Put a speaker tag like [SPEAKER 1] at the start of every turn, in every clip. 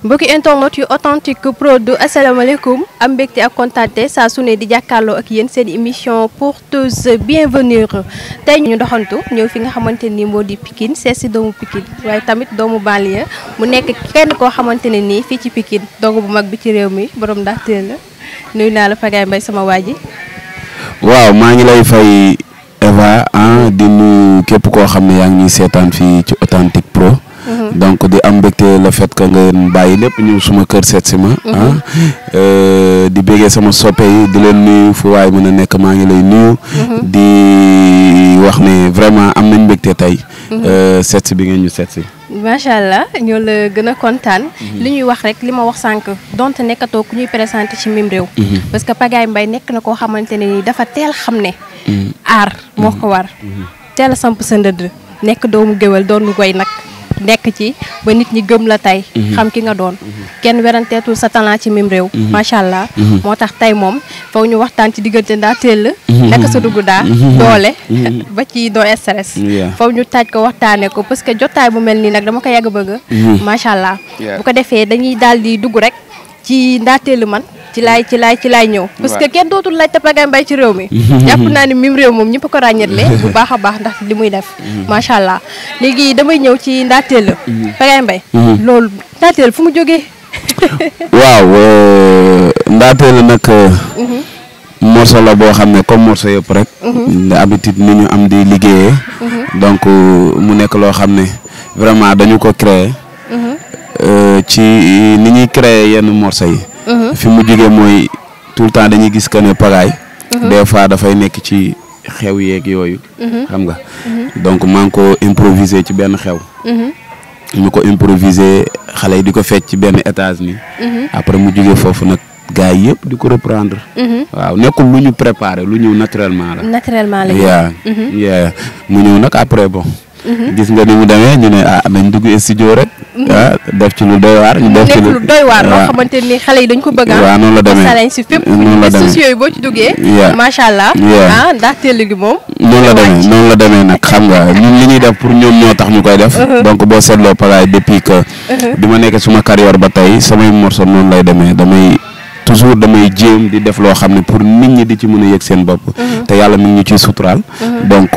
[SPEAKER 1] mbokki internet yu authentique prod asalaamaaleykum am mbégte ak kontaante saa su ne di jàkkaarloo ak yéen seen émission porteuse bienvenue tey ñu doxantu ñëw fi nga xamante ni moo di Pikine seet si doomu Pikine waaye tamit doomu banlieue mu nekk kenn koo xamante ne nii fii ci Pikine doogu bu mag bi ci réew mi borom ndaxteel la nuyu naa la Pagaye Mbaye sama waa ji.
[SPEAKER 2] waaw maa ngi lay fay Eva di nuyu képp koo xam ne yaa ngi ñuy seetaan fii ci authentique pro. donc di am mbégte le fait que ngeen bàyyi lépp ñëw suma kër seet si ma di béggee sama soppe yi di leen nuyu fu waay mën a nekk maa ngi lay nuyu di wax ne vraiment am nañ mbégte tey seet si bi ngeen ñu seet si
[SPEAKER 1] macha allah ñoo la gën a kontaan li ñuy wax rek li ma wax sànq donte nekkatoo ku ñuy présenté ci mim réew parce que Pagaye Mbaye nekk na koo xamante ne ni dafa teel xam ne aar moo ko war teel a samp sa ndëdd nekk doomu géwél doon goy nag nekk ci ba nit ñi gëm la tey xam ki nga doon kenn weranteetul sa talent ci mim réew macha allah moo tax tey moom foog ñu waxtaan ci diggante ndaa teel naka sa dugg daa doole ba ci doo stress foog ñu taaj ko waxtaane ko parce que jotaay bu mel nii nag dama ko yàgg bëgg macha allah bu ko defee dañuy daal di dugg rek ci ndaa teel man ci laay ñëw parce que kenn dootul laajte Pagaye Mbaye ci réew mi jàpp naa ni mim réew moom ñëpp a ko ràññetle bu baax a baax ndax li muy def macha allah léegi damay ñëw ci ndaateel Pagaye Mbaye loolu ndaateel fu mu jógee
[SPEAKER 2] waaw ndaateel nag morceau la boo xam ne comme morceau yëpp rek habitude ni ñu am di liggéeyee donc mu nekk loo xam ne vraiment dañu ko créer ci ni ñuy créer yenn morceau yi fi mu jógee mooy tout le temps dañuy gis que ne Pagaye des fois dafay nekk ci xew yeeg yooyu xam nga donc maa ngi ko improviser ci benn xew ñu ko improviser xale yi di ko fecc ci benn étage ni après mu jógee foofu nag gars yi yëpp di ko reprendre waaw nekkul lu ñu préparé lu ñëw naturellement la yaa mu ñëw nag après bon gis nga ni mu demee ñu ne nañ dugg studio rek def ci lu doy waar ñu def ci lu
[SPEAKER 1] doy waar loo xamante ni xale yi dañ ko bëgg
[SPEAKER 2] waaw noonu la demee
[SPEAKER 1] salañ si fépp studio yi boo ci duggee macha allah ndax teel gi moom
[SPEAKER 2] noonu la demee nag xam nga ñun li ñuy def pour ñoom ñoo tax ñu koy def donc boo seetloo Pagaye depuis que bi ma nekk suma carrière ba tey samay morceau noonu lay demee damay jéem di def loo xam ne pour nit ñi di ci mën a yëg seen bopp te yàlla mi ngi ñu ciy suturaal donc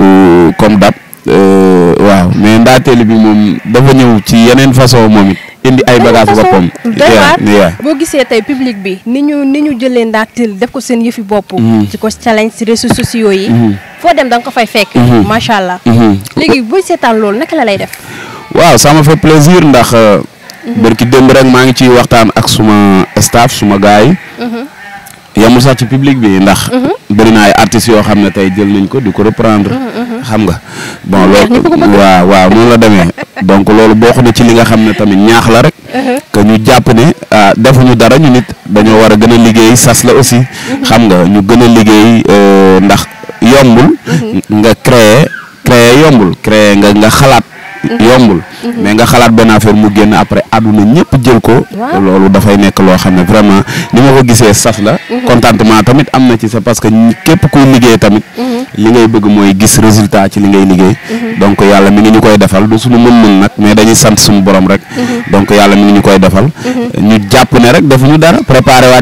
[SPEAKER 2] comme dab waaw mais ndaateel bi moom dafa ñëw ci yeneen façon moom it indi ay bagages boppam.
[SPEAKER 1] boo gisee tey public bi ni ñu jëlee ndaateel def ko seen yëfi bopp. ci ko challenge ci réseaux sociaux yi. foo dem da nga ko fay fekk. macha allah. léegi booy seetaan loolu naka la lay def.
[SPEAKER 2] waaw ça me fait plaisir ndax. barki démb rek maa ngi ciy waxtaan ak suma staff suma gars yi. yamul sax ci public bi ndax bëri na ay artistes yoo xam ne tey jël nañ ko di ko reprendre xam nga bon loolu waaw noonu la demee donc loolu bokk na ci li nga xam ne tamit ñaax la rek que ñu jàpp ne defuñu dara ñu nit dañoo war a gën a liggéey sas la aussi xam nga ñu gën a liggéey ndax yombul nga créer yombul créer nga xalaat yombul mais nga xalaat benn affaire mu génn après àdduna ñëpp jël ko loolu dafay nekk loo xam ne vraiment ni ma ko gisee saf la contentement tamit am na ci c'est parce que képp kuy liggéey tamit li ngay bëgg mooy gis résultat ci li ngay liggéey donc yàlla mi ngi ñu koy defal du suñu mën-mën nag mais dañuy sant suñu borom rek donc yàlla mi ngi ñu koy defal ñu jàpp ne rek defuñu dara préparé waat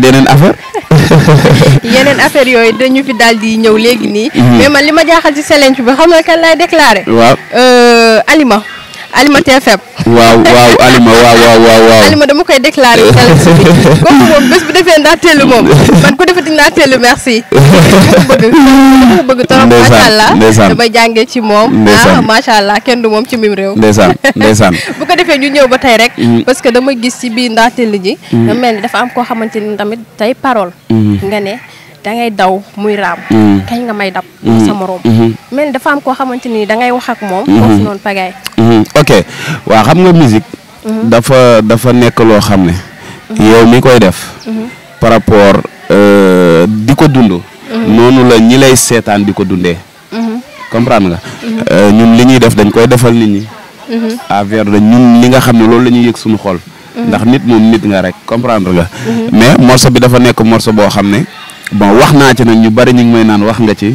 [SPEAKER 2] yeneen
[SPEAKER 1] affaire yooyu dañu fi daal di ñëw léegi nii mais man li ma jaaxal ci challenge bi xam nga kan laay déclaré
[SPEAKER 2] waaw
[SPEAKER 1] Alima TFM.
[SPEAKER 2] waaw Alima waaw.
[SPEAKER 1] Alima dama koy déclaré challenge bi comme moom bés bu defee ndaateelu moom man ku defati ndaateelu merci. dama bëgg trop macha allah damay jàngee ci moom. macha allah kenn du moom ci mim réew.
[SPEAKER 2] ndeysaan
[SPEAKER 1] bu ko defee ñu ñëw ba tey rek. parce que dama gis ci biir ndaateelu ji. da mel ni dafa am koo xamante ni tamit tey parole. nga ne. da ngay daw muy raam. kañ nga may dab. sa morom. mel ni dafa am koo xamante ni da ngay wax ak moom. foofu noonu Pagaye.
[SPEAKER 2] ok waaw xam nga musique. dafa nekk loo xam ne. yow mi koy def. par rapport di ko dund. noonu la ñi lay seetaan di ko dundee. comprendre nga. ñun li ñuy def dañ koy defal nit ñi. affaire la ñun li nga xam ne loolu la ñuy yëg suñu xol. ndax nit moom nit nga rek comprendre nga. mais morceau bi dafa nekk morceau boo xam ne. bon wax naa ci nag ñu bari ñu ngi may naan wax nga ci.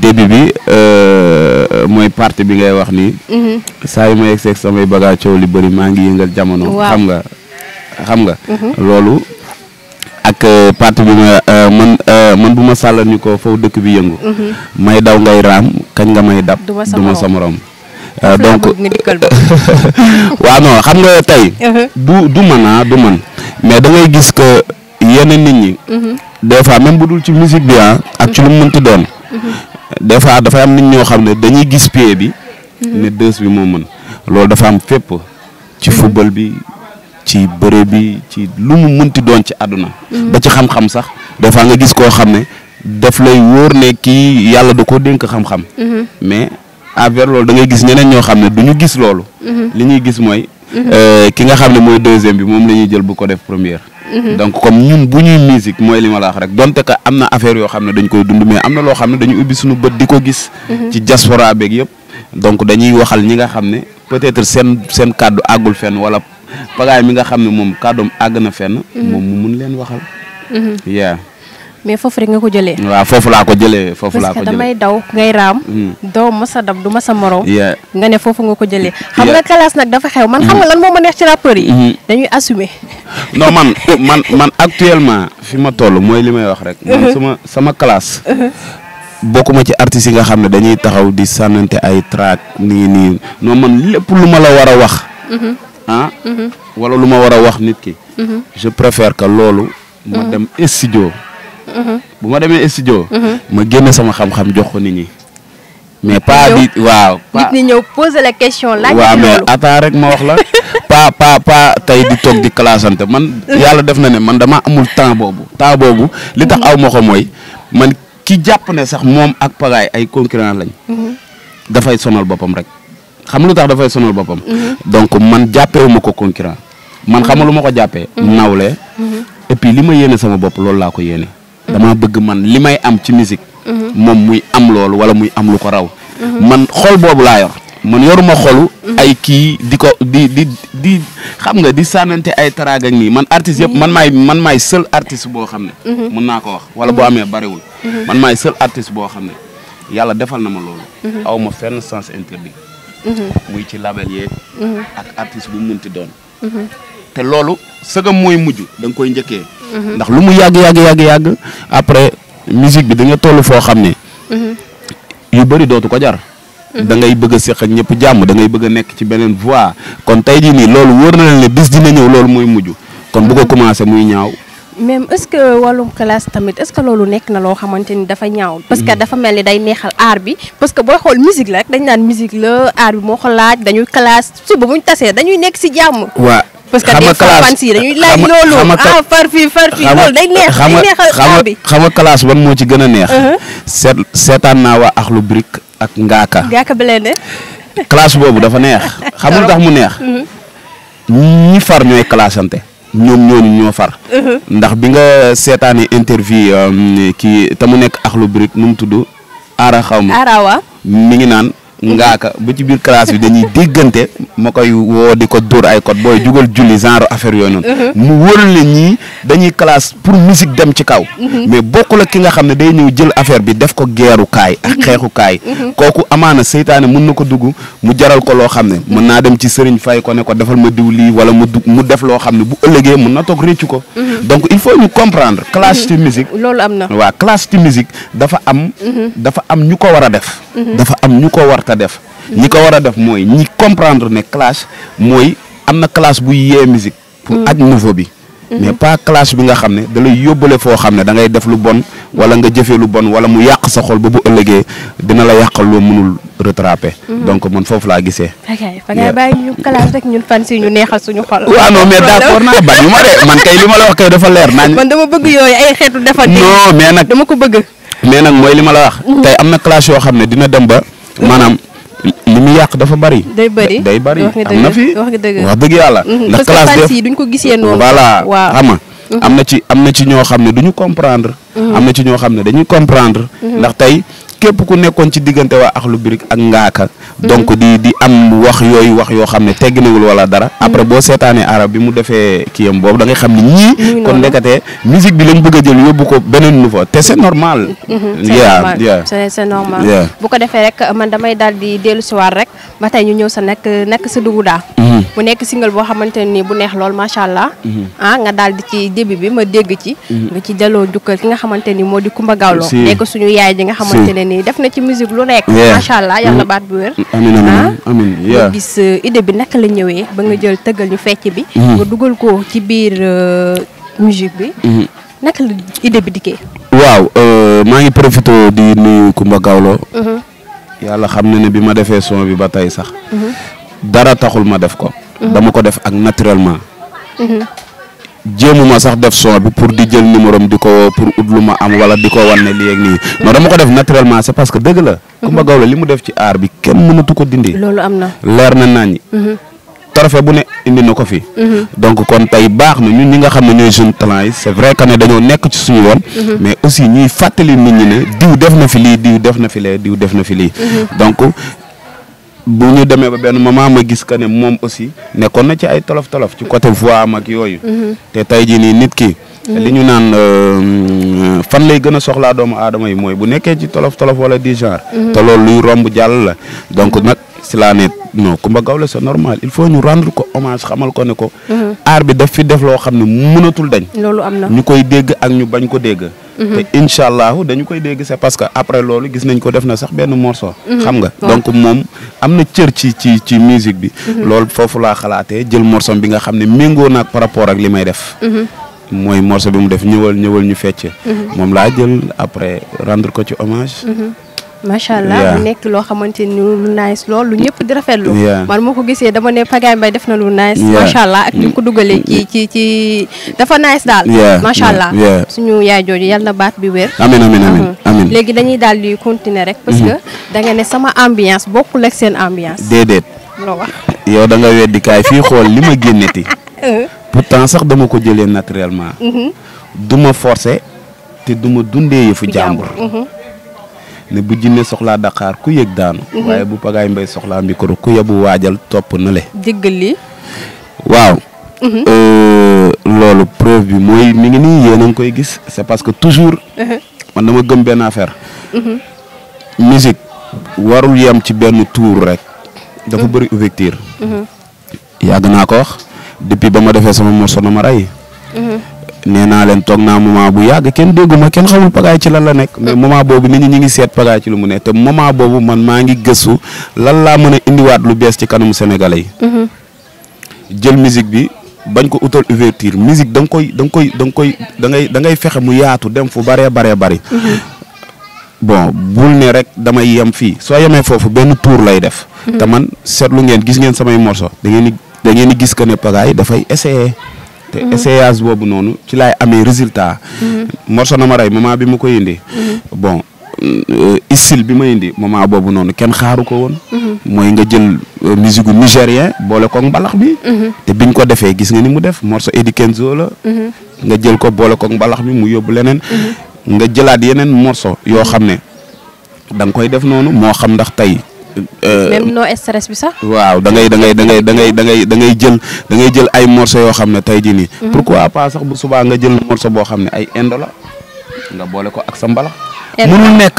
[SPEAKER 2] début bi mooy partie bi ngay wax ni. saa yu ma yegg seeg samay bagage coow li bëri maa ngi yëngal jamono. xam nga. loolu ak partie bi man bu ma sàllal ni ko foofu dëkk bi yëngu. may daw ngay raam kañ nga may dab. du ma sa morom. donc waaw non xam nga tey. du man mais da ngay gis que yenn nit ñi. des fois même bu dul ci musique bi ak ci lu mu mënti doon. des fois dafay am nit ñoo xam ne dañuy gis pied bi. ne dës bi moo mën. loolu dafa am fépp. ci football bi ci bëre bi ci lu mu mënti doon ci àdduna. ba ci xam-xam sax des fois nga gis koo xam ne daf lay wóor ne kii yàlla da koo dénk xam-xam. mais envers loolu da ngay gis ñeneen ñoo xam ne du ñu gis loolu. li ñuy gis mooy. ki nga xam ne mooy deuxième bi moom la ñuy jël bu ko def première. donc comme ñun bu ñuy musique mooy li ma la wax rek donte que am na affaire yoo xam ne dañ koy dund mais am na loo xam ne dañu ubbi suñu bët di ko gis. ci diaspora beeg yëpp. donc dañuy waxal ñi nga xam ne peut-être seen kàddu àggul fenn wala pagaay mi nga xam ne moom kàddoom àgg na fenn. moom mu mun leen waxal. yaa
[SPEAKER 1] mais foofu rek nga ko jëlee.
[SPEAKER 2] waaw foofu laa ko jëlee parce que
[SPEAKER 1] damay daw ngay raam. doo ma sa dab du ma sa morom. nga ne foofu nga ko jëlee. xam nga classe nag dafa xew man xam nga lan moo ma neex ci rappeurs yi. dañuy assumer.
[SPEAKER 2] non man actuellement fi ma toll mooy li may wax rek. man sama classe. bokkuma ci artistes yi nga xam ne dañuy taxaw di sànnante ay track nii non man lépp lu ma la war a wax. wala lu ma war a wax nit ki. je préfère que loolu. ma dem studio. bu ma demee studio. ma génne sama xam-xam jox ko nit ñi. mais pas di waaw.
[SPEAKER 1] nit ñi ñëw poser la question laaj.
[SPEAKER 2] waaw mais attends rek ma wax la. pas tey di toog di classante man yàlla def na ne man dama amul temps boobu li tax aw ma ko mooy man ki jàpp ne sax moom ak pagaay ay concurrent lañ. dafay sonal boppam rek xam lu tax dafay sonal boppam. donc man jàppewu ma ko concurrent man xam lu ma ko jàppee. nawle et puis li ma yéene sama bopp loolu laa ko yéene. dama bëgg man li may am ci musique. moom muy am loolu wala muy am lu ko raw. man xol boobu laa yor man yoruma xolu. ay kii di xam nga di sànnante ay taraag ak nii man artiste yëpp man maay seul artiste boo xam ne. mën naa ko wax wala boo amee bariwul. man maay seul artiste boo xam ne yàlla defal na ma loolu. aw ma fenn sens interdit. muy ci label yeeg. ak artiste bu mu mënti doon. te loolu sëgam mooy mujj da nga koy njëkkee. ndax lu mu yàgg après musique bi da nga toll foo xam ne. yu bëri dootu ko jar. da ngay bëgg a seq ak ñëpp jàmm da ngay bëgg a nekk ci beneen voie kon tey jii nii loolu wóor na leen ne bis dina ñëw loolu mooy mujj kon bu ko commencé muy ñaaw.
[SPEAKER 1] même est-ce que wàllum classe tamit est-ce que loolu nekk na loo xamante ni dafa ñaaw. parce que dafa mel ni day neexal art bi parce que booy xool musique la rek dañ naan musique la art bi moo ko laaj dañuy classe suba bu ñu tasee dañuy nekk si jàmm.
[SPEAKER 2] waaam
[SPEAKER 1] parce que des fans yi dañuy laaj loolu far fii loolu day neexal art bi.
[SPEAKER 2] xam nga classe ban moo ci gën a neex. seetaan naa waa Akhlou Brick ak Ngaaka
[SPEAKER 1] Blindé.
[SPEAKER 2] classe boobu dafa neex xamul tax mu neex. ñi far ñooy classante. ñoo far. ndax bi nga seetaanee interview kii te mu nekk Akhlou Brick nu mu tudd Aara xaw ma.
[SPEAKER 1] Aara
[SPEAKER 2] mi ngi naan. Ngaaka ba ci biir classe bi dañuy déggante ma koy woo di ko dóor ay code booy jugal julli genre affaire yooyu noonu. mu wóorul ne ñii dañuy classe pour musique dem ci kaw. mais bokkul ak ki nga xam ne day ñëw jël affaire bi def ko geeru kaay ak xeexu kaay. kooku amaana seytaane mun na ko dugg mu jaral ko loo xam ne mën naa dem ci sëriñ fay ko ne ko defal ma diw lii wala mu def loo xam ne bu ëllëgee mun na toog réccu ko. donc il faut ñu comprendre classe ci musique.
[SPEAKER 1] loolu am na
[SPEAKER 2] waaw classe ci musique dafa am ñu ko war a def. dafa am ñu ko war def ñi ko war a def mooy ñi comprendre ne classe mooy am na classe buy yee musique pour aj niveau bi mais pas classe bi nga xam ne da lay yóbbale foo xam ne da ngay def lu bon wala nga jëfee lu bon wala mu yàq sa xol ba bu ëllëgee dina la yàqal loo mënul rattraper. donc man foofu laa gisee.
[SPEAKER 1] ok fa ngay bàyyi ñu classe rek ñun fan si ñu neexal suñu xol.
[SPEAKER 2] waaw non mais d'accord naa bañ ma de man kay li ma la wax kay dafa leer nañ.
[SPEAKER 1] man dama bëgg yooyu ay xeetu defal.
[SPEAKER 2] non mais nag
[SPEAKER 1] dama ko bëgg.
[SPEAKER 2] mais nag mooy li ma la wax. tey am na classe yoo xam ne dina dem ba. maanaam li mu yàq dafa bari. day bari am na fi wax dëgg yàlla. ndax classe
[SPEAKER 1] yi duñ ko gisee noonu.
[SPEAKER 2] voilà xam nga am na ci ñoo xam ne duñu comprendre. am na ci ñoo xam ne dañuy comprendre. ndax tey képp ku nekkoon ci diggante waa Akhlou Brick ak Ngaaka donc di am wax yoo xam ne tegginewul wala dara après boo seetaanee arab bi mu defee kiyam boobu da ngay xam ne ñii kon nekkatee musique bi lañ bëgg a jël yóbbu ko beneen niveau te c'est normal
[SPEAKER 1] c'est normal bu ko defee rek man damay daal di dellu si waat rek ba tey ñu ñëw sa nekk sa dugg daa mu nekk single boo xamante ne nii bu neex lool macha allah nga daal di ci début bi ma dégg ci nga ci delloo jukkal ki nga xamante ni moo di Coumba Gawlo nekk suñu yaay ji nga xamante ne nii def na ci musique lu nekk macha allah yàlla baat bu wér
[SPEAKER 2] amiin
[SPEAKER 1] nga gis idée bi naka la ñëwee ba nga jël tëggal ñu fecc bi nga dugal ko ci biir musique bi naka la idée bi dikkee
[SPEAKER 2] waaw maa ngi profité di nuyu Coumba Gawlo yàlla xam na ne bi ma defee son bi ba tey sax dara taxul ma def ko dama ko def ak naturellement jéemuma sax def son bi pour di jël numéro am di ko pour ut lu ma am wala di ko wan ne lii ak nii non dama ko def naturellement c'est parce que dëgg la Coumba Gawlo li mu def ci aar bi kenn mënatu ko dindi
[SPEAKER 1] loolu am na
[SPEAKER 2] leer na naññi trophée bu ne indi na ko fi donc kon tey baax na ñun ñi nga xam ne ñooy jeune talent yi c'est vrai que ne dañoo nekk ci suñu yoon mais aussi ñuy fàttali nit ñi ne diw def na fi lii diw def na fi lee diw def na fi lii donc bu ñu demee ba benn moment ma gis que ne moom aussi nekkoon na ci ay tolof-tolof ci côté voix am ak yooyu te tey jii nii nit ki li ñu naan fan lay gën a soxlaa doomu aadama yi mooy bu nekkee ci tolof-tolof wala di genre te loolu luy romb jàll la donc nag si laa ne non Coumba Gawlo c'est normal il faut ñu rendre ko hommage xamal ko ne ko aar bi daf fi def loo xam ne mënatul dañ
[SPEAKER 1] loolu am na
[SPEAKER 2] ñu koy dégg ak ñu bañ ko dégg te incha allahu dañu koy dégg c'est parce que après loolu gis nañ ko def na sax benn morceau xam nga donc moom am na cër ci musique bi loolu foofu laa xalaatee jël morceau bi nga xam ne méngoo naag par rapport ak li may def mooy morceau bi mu def ñëwal ñu fecc moom laa jël après rendre ko ci hommage
[SPEAKER 1] macha allah mu nekk loo xamante ni lu nice lool lu ñëpp di rafetlu man moo ko gisee dama ne Pagaye Mbaye def na lu nice macha allah ak ñu ko dugalee ci dafa nice daal macha allah suñu yaay jooju yal na baat bi wér amiin léegi dañuy daal di continuer rek parce que da nga ne sama ambiance bokkul ak seen ambiance
[SPEAKER 2] déedéet
[SPEAKER 1] loo wax
[SPEAKER 2] yow da nga weddi kaay fii xool li ma génneti pourtant sax dama ko jëlee naturellement du ma forcer te du ma dundee yëfu jàmbur ne bu jinne soxlaa Dakar ku yëg daanu waaye bu Pagaye Mbaye soxlaa micro ku yebu waajal topp na le
[SPEAKER 1] déggal li
[SPEAKER 2] waaw loolu preuve bi mooy mi ngi nii yéen a ngi koy gis c'est parce que toujours man dama gëm benn affaire musique warul yem ci benn tour rek dafa bëri ouverture yàgg naa ko wax depuis ba ma defee sama morceau na ma rey nee naa leen toog naa moment bu yàgg kenn dégguma kenn xamul Pagaye ci lan la nekk mais moment boobu nit ñi ngi seet Pagaye ci lu mu ne te moment boobu man maa ngi gëstu lan laa mën a indiwaat lu bees ci kanamu sénégalais yi jël musique bi bañ ko utal ouverture musique da ngay fexe mu yaatu dem fu bëree bëri bon bul ne rek damay yem fii soo yemee foofu benn tour lay def te man seetlu ngeen gis ngeen samay morceau da ngeen di gis que ne Pagaye dafay essayer te essayage boobu noonu ci laay amee résultat morceau na ma rey moment bi ma koy indi bon style bi ma indi moment boobu noonu kenn xaaru ko woon mooy nga jël musique gu nigérien boole ko mbalax bi te biñ ko defee gis nga ni mu def morceau Eddie Kenzo la nga jël ko boole ko mbalax bi mu yóbbu leneen nga jëlaat yeneen morceau yoo xam ne da nga koy def noonu moo xam ndax tey
[SPEAKER 1] même no stress bi sax.
[SPEAKER 2] waaw da ngay jël ay morceaux yoo xam ne tey jii nii. pourquoi pas sax bu subaa nga jël morceau boo xam ne ay indo la nga boole ko ak sa mbalax.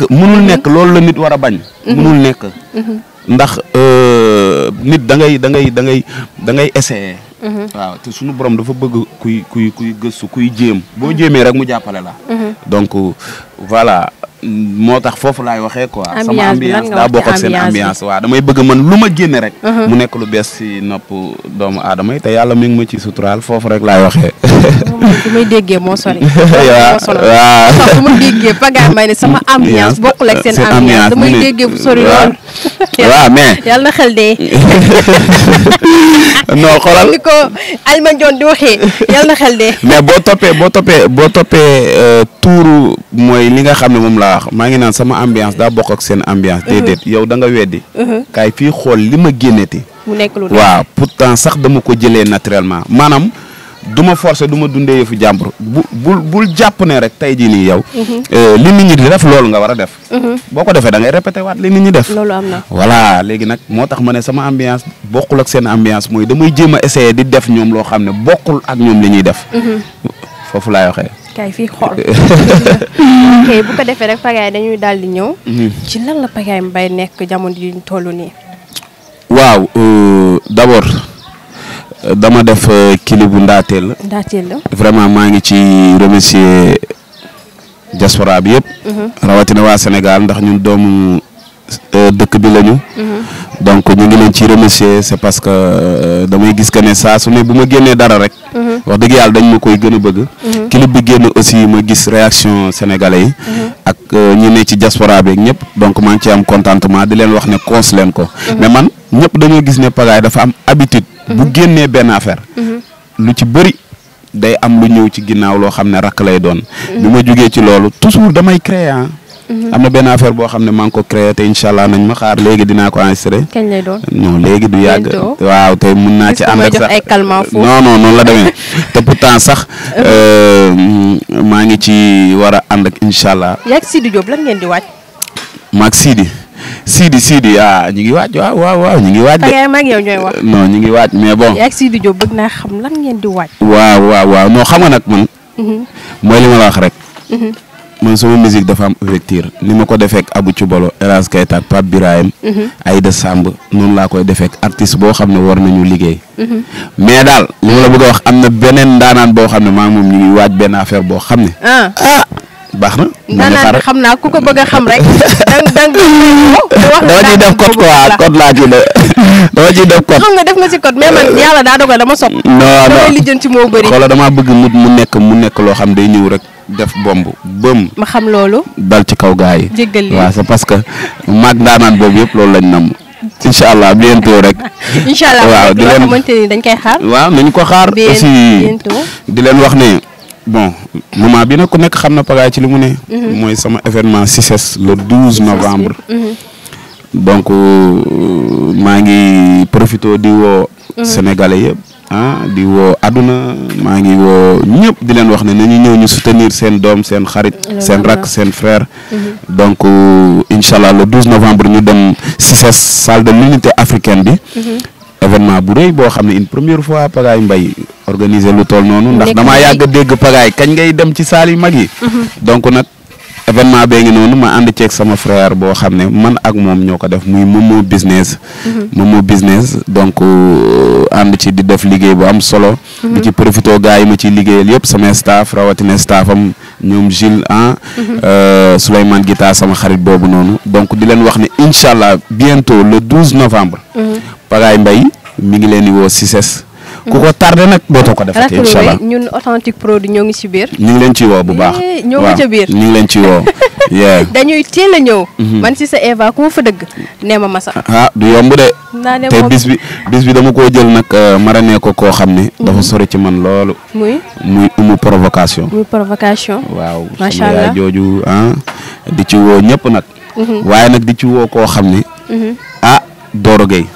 [SPEAKER 2] munul nekk loolu la nit war a bañ. munul nekk. ndax nit da ngay essayer. waaw te suñu borom dafa bëgg kuy gëstu kuy jéem boo jéemee rek mu jàppale la. donc voilà. moo tax foofu laay waxee quoi. sama ambiance daa bokk ak seen ambiance waaw damay bëgg man lu ma génne rek. mu nekk lu bees ci nopp doomu aadama yi te yàlla mi ngi ma ci suturaal foofu rek laay waxee.
[SPEAKER 1] bu may déggee moo sori. waaw sax bu ma déggee Pagaye Mbaye ne sama ambiance bokkul ak seen ambiance damay déggee bu sori lool.
[SPEAKER 2] waaw mais
[SPEAKER 1] yàlla na xel dee.
[SPEAKER 2] non xoolal
[SPEAKER 1] ni ko Alima Ndione di waxee yàlla na xel dee.
[SPEAKER 2] mais boo toppee tuuru mooy li nga xam ne moom laa wax maa ngi naan sama ambiance daa bokk ak seen ambiance. déedéet yow da nga weddi. kaay fii xool li ma génneti.
[SPEAKER 1] mu nekk lu
[SPEAKER 2] waaw pourtant sax dama ko jëlee naturellement maanaam du ma forcer du ma dundee yëfu jàmbur bul jàpp ne rek tey jii nii yow. li nit ñi di def loolu nga war a def. boo ko defee da ngay répété waat li nit ñi def.
[SPEAKER 1] loolu am na
[SPEAKER 2] voilà léegi nag moo tax ma ne sama ambiance bokkul ak seen ambiance mooy damay jéem a essayer di def ñoom loo xam ne bokkul ak ñoom li ñuy def. foofu laay waxee.
[SPEAKER 1] kay fii xool. ok bu ko defee rek Pagaye dañuy daal di ñëw. ci lan la Pagaye Mbaye nekk jamono ji ñu toll nii.
[SPEAKER 2] waaw d'abord dama def clip bu Ndaateel la.
[SPEAKER 1] Ndaateel la.
[SPEAKER 2] vraiment maa ngi ci remercier diaspora bi yëpp. rawatina waa Sénégal ndax ñun doomu dëkk bi lañu. donc ñu ngi leen ci remercier c'est parce que damay gis que ne saa su ne bu ma génnee dara rek. wax dëgg yàlla dañ ma koy gën a bëgg. clip bi génn aussi ma gis réaction sénégalais yi. ak ñi ne ci diaspora bi ak ñëpp donc maa ngi ci am contentement di leen wax ne cons leen ko. mais man ñëpp dañoo gis ne Pagaye dafa am habitude. bu génnee benn affaire. lu ci bëri day am lu ñëw ci ginnaaw loo xam ne rakk lay doon. bi ma jugee ci loolu toujours damay créer am na benn affaire boo xam ne maa ngi ko créé te incha allah nañ ma xaar léegi dinaa ko enregistré.
[SPEAKER 1] kañ lay doon.
[SPEAKER 2] non léegi du yàgg. waaw te mun naa ci ànd ak sax
[SPEAKER 1] ay calmant foofu.
[SPEAKER 2] non noonu la demee te pourtant sax maa ngi ci war a ànd ak incha allah.
[SPEAKER 1] yaa ngi Sidi Diop lan ngeen di waaj.
[SPEAKER 2] maag Sidi ñu ngi waaj waaw ñu ngi waaj de.
[SPEAKER 1] Pagaye maag yow ñooy wax.
[SPEAKER 2] non ñu ngi waaj mais bon.
[SPEAKER 1] yaa ngi Sidi Diop bëgg naa xam lan ngeen di waaj.
[SPEAKER 2] waaw non xam nga nag man. mooy li ma la wax rek. man sama musique dafa am ouverture ni ma ko defeek Abou Cubalo El Hadj Keita ak Pape Birahim Aïda Samb noonu laa koy defeek artiste boo xam ne war nañu liggéey mais daal li ma la bëgg a wax am na beneen ndaanaan boo xam ne maa moom ñu ngi waaj benn affaire boo xam ne baax na
[SPEAKER 1] ndaanaan bi xam naa ku ko bëgg a xam rek dang
[SPEAKER 2] dama ciy def code quoi code laa ci de dama ciy def code
[SPEAKER 1] xam nga def nga ci code mais man yàlla daa dogal dama sopp damay lijjanti moo bëri
[SPEAKER 2] xoola damaa bëgg mu nekk loo xam day ñëw rek def bomb bëm
[SPEAKER 1] ma xam loolu
[SPEAKER 2] dal ci kaw gaa yi
[SPEAKER 1] jéggal li
[SPEAKER 2] waaw c'est parce que maag ndaanaan boobu yëpp loolu lañ nam incha allah bientôt rek
[SPEAKER 1] incha allah
[SPEAKER 2] waaw di leen
[SPEAKER 1] xamante ni dañ koy xaar
[SPEAKER 2] waaw nañu ko xaar aussi di leen wax ne bon moment bi nag ku nekk xam na Pagaye ci li mu ne mooy sama événement CICES le 12 novembre donc maa ngi profité di woo sénégalais yëpp di woo àdduna maa ngi woo ñëpp di leen wax ne nañu ñëw ñu soutenir seen doom seen xarit seen rak seen frère donc incha allah le 12 novembre ñu dem CICES salle de l'unité africaine bi événement bu rëy boo xam ne une première fois Pagaye Mbaye organiser lu toll noonu ndax damaa yàgg a dégg Pagaye kañ ngay dem ci salle yu mag yi donc nag événement bee ngi noonu ma ànd ceeg sama frère boo xam ne man ak moom ñoo ko def muy Momo business donc ànd ci di def liggéey bu am solo di ci profité gars yi ma ciy liggéeyal yëpp sama staff rawatina staffam ñoom Gilles Souleymane Guita sama xarit boobu noonu donc di leen wax ne incha allah bientôt le 12 novembre Pagaye Mbaye mi ngi leen di woo CICES ku ko tardé nag dootoo ko defati incha allah
[SPEAKER 1] ñun authentique produit ñoo ngi ci biir.
[SPEAKER 2] ñu ngi leen ci woo bu baax.
[SPEAKER 1] ñoo ngi ca biir
[SPEAKER 2] ñu ngi leen ci woo.
[SPEAKER 1] dañuy teel a ñëw. man si sa Eva ku ma fa dëgg nee ma masa.
[SPEAKER 2] du yomb de. te bis bi dama koo jël nag maranee ko koo xam ne. dafa sori ci man loolu. muy umu provocation. waaw
[SPEAKER 1] macha
[SPEAKER 2] sama yaay jooju di ci woo ñëpp nag. waaye nag di ci woo koo xam ne. Doro Gueye.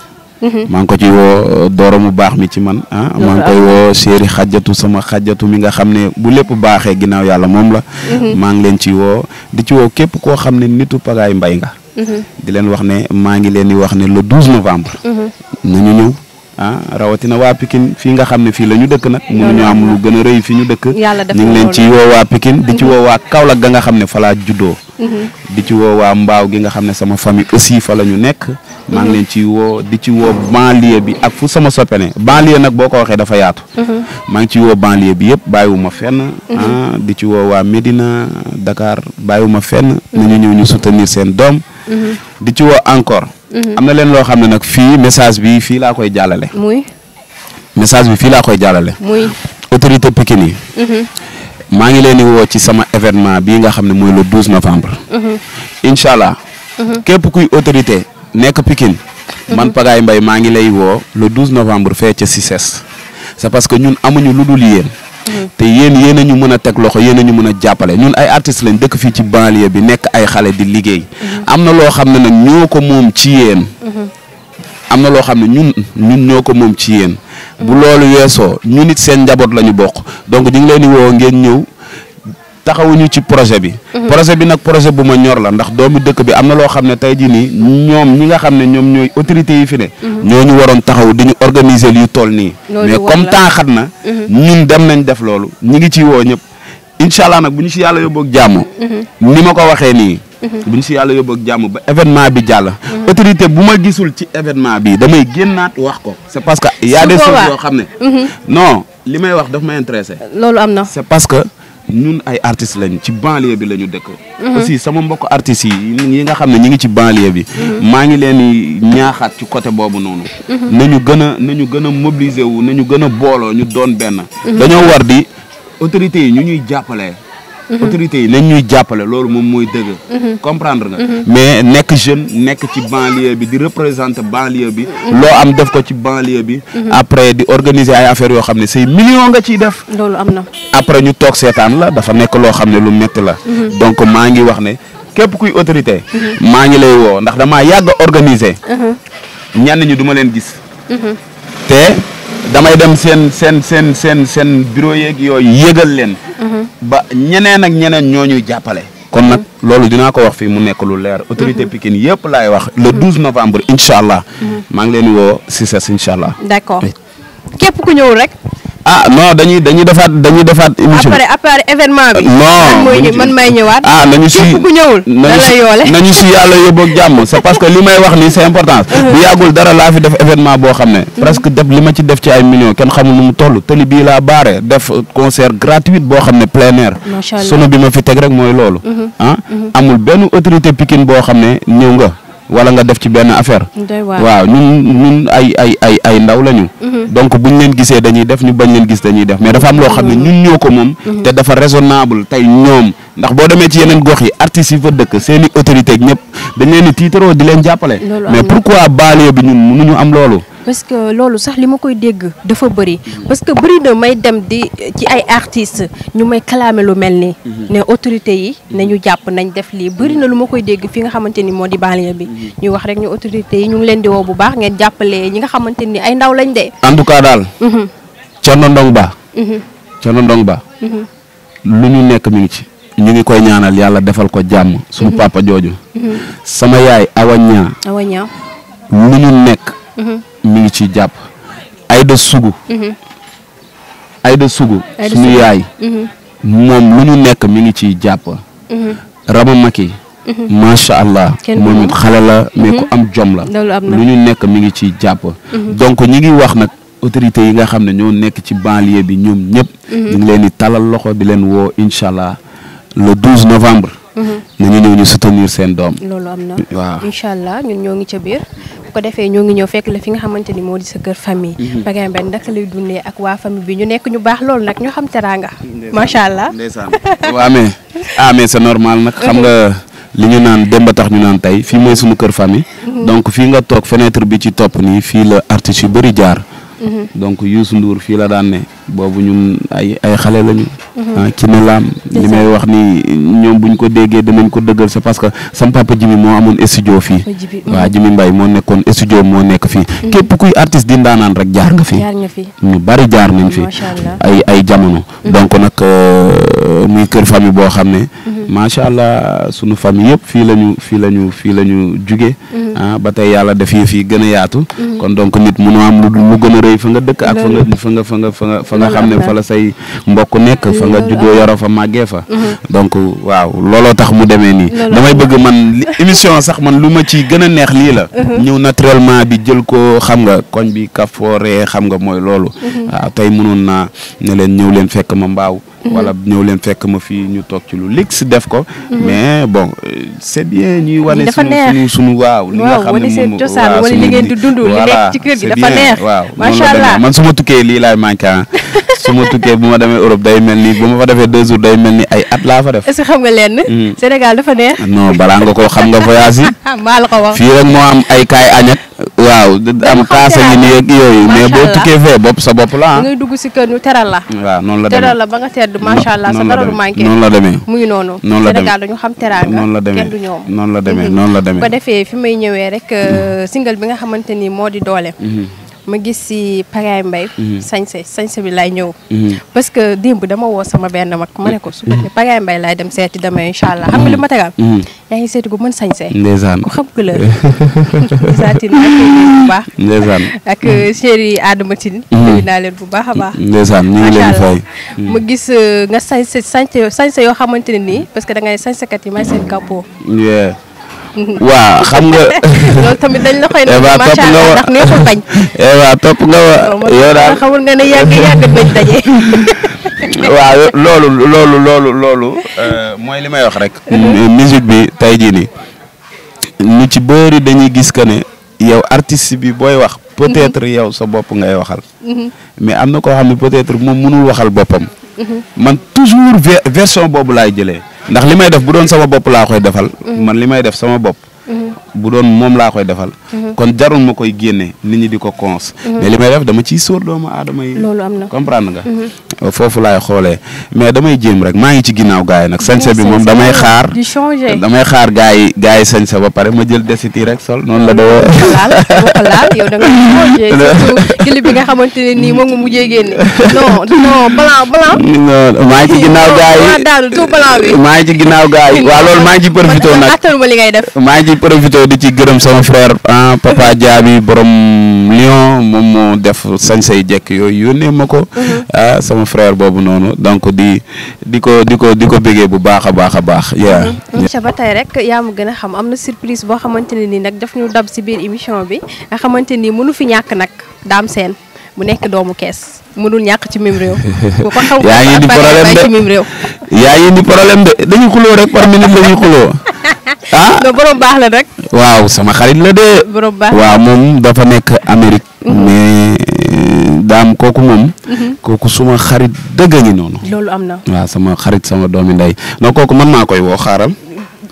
[SPEAKER 2] maa ngi ko ci woo Doro mu baax mi ci man maa ngi koy woo chéri xajjatu sama xajjatu mi nga xam ne bu lépp baaxee ginnaaw yàlla moom la maa ngi leen ci woo di ci woo képp koo xam ne nitu Pagaye Mbaye nga di leen wax ne maa ngi leen di wax ne le 12 novembre nañu ñëw rawatina waa Pikine fii nga xam ne fii la ñu dëkk nag mënuñu am lu gën a rëy fi ñu dëkk ñu ngi leen ci woo waa Pikine di ci woo waa Kaolack ga nga xam ne fa laa juddoo di ci woo waa Mbaaw gi nga xam ne sama famille aussi fa la ñu nekk maa ngi leen ci woo di ci woo banlieue bi ak fu sama soppe ne banlieue nag boo ko waxee dafa yaatu maa ngi ci woo banlieue bi yëpp bàyyiwuma fenn di ci woo waa Médina Dakar bàyyiwuma fenn nañu ñëw ñu soutenir seen doom di ci woo encore am na leen loo xam ne nag fii message bi fii laa koy jàllale message bi fii laa koy jàllale muy autorité Pikine yi maa ngi leen di woo ci sama événement bii nga xam ne mooy le 12 novembre incha allah képp kuy autorité nekk Pikine man Pagaye Mbaye maa ngi lay woo le 12 novembre fee ca CICES c'est parce que ñun amuñu lu dul yéen te yéen a ñu mën a teg loxo yéen a ñu mën a jàppale ñun ay artistes lañ dëkk fii ci banlieue bi nekk ay xale di liggéey am na loo xam ne nag ñoo ko moom ci yéen am na loo xam ne ñun ñoo ko moom ci yéen bu loolu weesoo ñu nit seen njaboot la ñu bokk donc ñu ngi leen di woo ngeen ñëw taxawuñu ci projet bi. projet bi nag projet bu ma ñor la ndax doomu dëkk bi am na loo xam ne tey jii nii ñoom ñi nga xam ne ñoom ñooy autorités yi fi ne. ñooñu waroon taxaw di ñu organiser yu toll nii. mais comme temps xat na. ñun dem nañ def loolu ñi ngi ciy woo ñëpp. incha allah nag bu ñu si yàlla yóbbu ak jàmm. ni ma ko waxee nii. bu ñu si yàlla yóbbu ak jàmm ba événement bi jàll. autorité bu ma gisul ci événement bi damay génnaat wax ko. c'est parce que y a des choses yoo xam ne. non li may wax daf ma intéressé.
[SPEAKER 1] loolu am na.
[SPEAKER 2] c'est parce que ñun ay artistes lañ ci banlieue bi la ñu dëkk. aussi sama mbokk artistes yi nga xam ne ñi ngi ci banlieue bi. maa ngi leen di ñaaxaat ci côté boobu noonu. nañu gën a mobiliser wu nañu gën a booloo ñu doon benn. dañoo war di autorités yi ñu ñuy jàppale. autorités yi nañ ñuy jàppale loolu moom mooy dëgg. comprendre nga. mais nekk jeune nekk ci banlieue bi di représenter banlieue bi. loo am def ko ci banlieue bi. après di organiser ay affaires yoo xam ne say millions nga ciy def.
[SPEAKER 1] loolu am na.
[SPEAKER 2] après ñu toog seetaan la dafa nekk loo xam ne lu métti la. donc maa ngi wax ne képp kuy autorité. maa ngi lay woo ndax damaa yàgg a organiser. ñenn ñi duma leen gis. te damay dem seen bureau yeeg yooyu yëgal leen. ba ñeneen ak ñeneen ñoo ñuy jàppale. kon nag loolu dinaa ko wax fii mu nekk lu leer autorité Pikine yëpp laay wax le 12 novembre incha allah. maa ngi leen di woo si ses incha allah.
[SPEAKER 1] d'accord képp ku ñëwul rek.
[SPEAKER 2] ah non dañuy defaat émission
[SPEAKER 1] après événement bi.
[SPEAKER 2] non
[SPEAKER 1] man may ñëwaat.
[SPEAKER 2] ah nañu si
[SPEAKER 1] képp ku ñëwul.
[SPEAKER 2] nañu si yàlla yóbbu ak jàmm c'est parce que li may wax nii c'est important. bu yàggul dara laa fi def événement boo xam ne. presque def li ma ci def ci ay millions kenn xamul nu mu toll tëli bii laa baare def concert gratuit boo xam ne plein air.
[SPEAKER 1] macha allah
[SPEAKER 2] sunu bi ma fi teg rek mooy loolu. amul benn autorité Pikine boo xam ne ñëw nga. wala nga def ci benn affaire. waaw ñun ay ndaw lañu. donc buñ leen gisee dañuy def ñu bañ leen gis dañuy def mais dafa am loo xam ne ñun ñoo ko moom. te dafa raisonnable tey ñoom ndax boo demee ci yeneen gox yi artistes yi fa dëkk seeni autorité ak ñëpp dañ leen di tiitaroo di leen jàppale. mais pourquoi banlieue bi ñun mënuñu am loolu.
[SPEAKER 1] parce que loolu sax li ma koy dégg dafa bëri parce que bëri na may dem di ci ay artistes ñu may kalaame lu mel nii. ne autorités yi nañu jàpp nañ def lii bëri na lu ma koy dégg fi nga xamante ni moo di banlieue bi. ñuy wax rek ñu autorités yi ñu ngi leen di woo bu baax ngeen jàppale ñi nga xamante ni ay ndaw lañ de.
[SPEAKER 2] en tout cas daal. Thierno Ndong Ba. Thierno Ndong Ba. lu ñu nekk mi ngi ci. ñu ngi koy ñaanal yàlla defal ko jàmm. suñu papa jooju. sama yaay Awa Niang. lu ñu nekk. mi ngi ci jàpp Aïda Sougou suñu yaay moom lu ñu nekk mi ngi ciy jàpp Rama Maki macha allah moom it xale la mais ku am jom la lu ñu nekk mi ngi ciy jàpp donc ñi ngi wax nag autorités yi nga xam ne ñoo nekk ci banlieue bi ñoom ñëpp ñu ngi leen di talal loxo di leen woo incha allah le 12 novembre nañu ñëw ñu soutenir seen doom.
[SPEAKER 1] loolu am na
[SPEAKER 2] waaw
[SPEAKER 1] incha allah ñun ñoo ngi ca biir bu ko defee ñoo ngi ñëw fekk la fi nga xamante ni moo di sa kër famille. Pagaye Mbaye naka lay dundee ak waa famille bi ñu nekk ñu baax loolu nag ñu xam teraanga. macha allah
[SPEAKER 2] ndeysaan waaw mais c'est normal nag xam nga li ñu naan démb tax ñu naan tey fii mooy suñu kër famille. donc fii nga toog fenêtre bi ci topp nii fii la artistes yu bëri jaar. donc Youssou Ndour fii la daan ne boobu ñun ay xale lañu. ci ne laam li may wax ni ñoom buñ ko déggee danañ ko dëggal c'est parce que sam papa Jimi moo amoon studio fii. waaw Jimi Mbaye moo nekkoon studio moo nekk fii. képp kuy artiste di ndaanaan rek jaar nga fi. ñu bari jaar nañ fi. ay jamono. donc nag muy kër famille boo xam ne. macha allah sunu famille yëpp fii la ñu jugee. ba tey yàlla def fii gën a yaatu. kon donc nit mënoo am lu gën a rëy fa nga dëkk ak fa nga xam ne fa la say mbokk nekk fa nga juddoo yaroo fa màggee fa. donc waaw looloo tax mu demee nii. damay bëgg man émission sax man lu ma ci gën a neex lii la. ñëw naturellement bi jël ko xam nga koñ bi kafoore xam nga mooy loolu. waaw tey mënoon naa ne leen ñëw leen fekk ma mbaaw. wala ñëw leen fekk ma fii ñu toog ci lu lix def ko. mais bon c'est bien ñuy wane. sunu waaw. li nga xam ne moom
[SPEAKER 1] waaw wala li ngeen di dund li nekk ci kër gi dafa neex.
[SPEAKER 2] waaw
[SPEAKER 1] macha allah
[SPEAKER 2] man su ma tukkee lii laay manqué su ma tukkee bu ma demee Europe day mel ni bu ma fa defee 2 jours day mel ni ay at laa fa def.
[SPEAKER 1] est-ce que xam nga leen. Sénégal dafa neex.
[SPEAKER 2] non balaa nga ko xam nga voyage yi.
[SPEAKER 1] maa la ko wax
[SPEAKER 2] fii rek moo am ay kaay añak. waaw am kaasa yi nii ak yooyu. mais boo tukkee fee bopp sa bopp la
[SPEAKER 1] ngay dugg si kër ñu teral la.
[SPEAKER 2] waaw noonu la demee
[SPEAKER 1] teral la ba nga tedd macha allah sa dara du manqué.
[SPEAKER 2] noonu la demee
[SPEAKER 1] mu ngi noonu.
[SPEAKER 2] noonu la demee
[SPEAKER 1] Sénégal dañu xam teraanga.
[SPEAKER 2] noonu la demee
[SPEAKER 1] kenn du ñoom.
[SPEAKER 2] noonu la demee noonu la demee.
[SPEAKER 1] bu ko defee fi may ñëwee rek single bi nga xamante ni moo di doole. ma gis si Pagaye Mbaye sañse bi laay ñëw parce que démb dama woo sama benn mag ma ne ko su fekkee Pagaye Mbaye laay dem seeti dama incha allah xam nga li ma tegal yaa ngi seeti ko mën sañse
[SPEAKER 2] ndeysaan
[SPEAKER 1] ku xam couleur gisaatin ak bu baax
[SPEAKER 2] ndeysaan
[SPEAKER 1] ak chéri Adama Tine nuyu naa leen bu baax a baax
[SPEAKER 2] ndeysaan ñu ngi leen fay
[SPEAKER 1] ma gis nga sañse yoo xamante ne nii parce que da ngay sañsekat yi may seen capot
[SPEAKER 2] waaw xam nga.
[SPEAKER 1] loolu tamit dañ la koy def macha allah ndax neexul bañ.
[SPEAKER 2] topp nga wa yow daal
[SPEAKER 1] xamul nga ne yàgg bañ daje.
[SPEAKER 2] waaw loolu mooy li may wax rek. musique bi tey jii nii ñu ci bëri dañuy gis que ne yow artiste bi booy wax. peut-être yow sa bopp ngay waxal. mais am na koo xam ne peut-être moom mënul waxal boppam. man toujours version boobu laay jëlee. ndax li may def bu doon sama bopp laa koy defal. man li may def sama bopp. bu doon moom laa koy defal. kon jarul ma koy génne nit ñi di ko cons. mais li may def dama ciy sóor doomu aadama yi.
[SPEAKER 1] loolu am na
[SPEAKER 2] comprendre nga. foofu laay xoolee mais damay jéem rek maa ngi ci ginnaaw gars yi nag. sañse bi moom damay xaar.
[SPEAKER 1] di changer
[SPEAKER 2] damay xaar gars yi sañse ba pare ma jël desit yi rek sol noonu la doo.
[SPEAKER 1] laal yow da nga changer surtout clip bi nga xamante ne nii moom nga mujjee génne. non blanc.
[SPEAKER 2] non maa ngi ci ginnaaw gars yi
[SPEAKER 1] daanu tout blanc bi.
[SPEAKER 2] maa ngi ci ginnaaw gars yi waaw loolu maa ngi ci profité nag.
[SPEAKER 1] attan ma li ngay def.
[SPEAKER 2] maa ngi ci profité di ci gërëm sama frère papa Diaby borom Lyon moom moo def sañse jekk yooyu yónnee ma ko. sama frère boobu noonu donc di ko bégee bu baax a baax.
[SPEAKER 1] incha ba tey rek yaa ma gën a xam am na surprise boo xamante ne nii nag daf ñu dab si biir émission bi nga xamante ni mënu fi ñàkk nag Dame Sène mu nekk doomu Kees mënul ñàkk ci mim réew. bu ko xaw
[SPEAKER 2] yaa ngi indi problème de
[SPEAKER 1] ci mim réew.
[SPEAKER 2] yaa ngi indi problème de dañuy xuloo rek par minute la ñuy xuloo.
[SPEAKER 1] non borom baax la rek.
[SPEAKER 2] waaw sama xarit la de.
[SPEAKER 1] borom baax
[SPEAKER 2] waaw moom dafa nekk Amérique. mais Dame kooku moom. kooku suma xarit dëgg ngi noonu.
[SPEAKER 1] loolu am na.
[SPEAKER 2] waaw sama xarit sama doomi ndey non kooku man maa koy woo xaaral.